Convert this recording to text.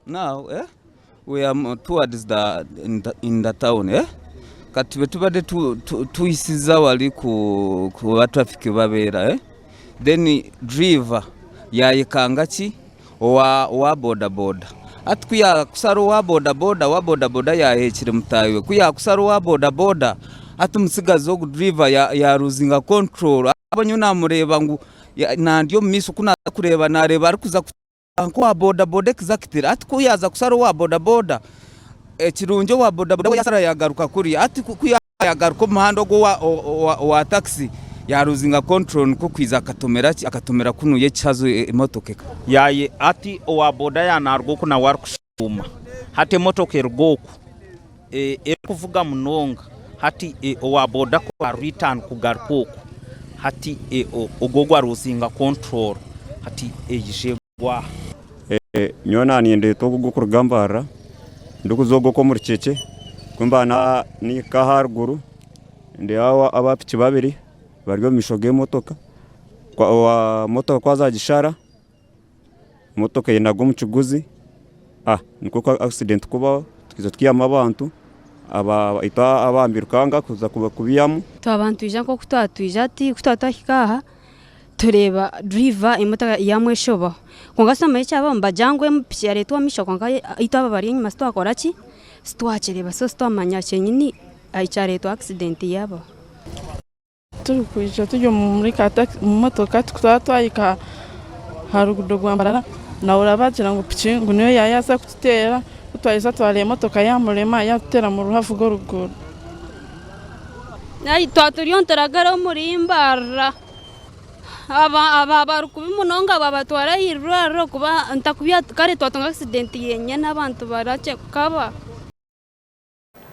Now eh, we are towards the in the, in the town eh? Kati bwe tubadde tuyisiza wali ku, ku ba traffic babeera eh? Then driver yayekanga ki owa owa boda boda hati ku yakusara owa boda boda owa boda boda yaheekire mutaahi we ku yakusara owa boda boda hati omutsigazi ogu driver ya yaruzinga control ahabw'okuba nyowe namureeba ngu nandi omu maisho ku naaza kureeba nareeba arikuza nk'owa boda boda exactly hati ku yaaza kushara owa boda boda ekirungi owa boda boda we yashara yagaruka kuriya hati ku yagaruka omu muhanda ogu owa takisi yaruzinga control nikwo kwija akatomera ki akatomera kunuya ekihazo emotoka eka. Yaye hati owa boda yanaruga oku nawe arikushuuma hati emotoka eruga oku erikuvuga munonga hati owa boda ku arutani kugaruka oku hati ogwo gwaruzinga control hati eija egwa aha. Nyowe nanindeeta ogu ogurikuruga Mbarara ndikuza ogu okw'omuri Kyekye ku mba nahika aharuguru ndeeba aba piki babiri bari omu maisho g'emotoka, motoka ku azagishara Emotoka enaga omu kiguzi nikwo accident kubaho twija twihamu abantu itwe abambirukanga kuza kubihamu. Twaba nitwija nk'oku twaba nitwija hati ku twaba twahika aha tureeba duriva emotoka yamweshobaho kwonka tituramanya ekyabaho nibagira ngu piki yareetwa omu maisho kwonka itwe aba abari enyima titwakora ki titwakireeba so titwamanya kyenyini ekyareetwa akisidenti yaabaho. Turikwija turi omuri ka takisi omu motoka twaba twahika aha ruguudo rwa Mbarara nahurira bagira ngu piki ngu niyo yaaza kututeera ku twaheza twareeba emotoka yaamurema yaatuteera omu rubavu rw'oruguuto. Twaba turiyo nituragara omuri Mbarara aba abarikubi munonga babatwara aha irwariro kuba kare twatunga akisidenti yenyine abantu barakye kukaba.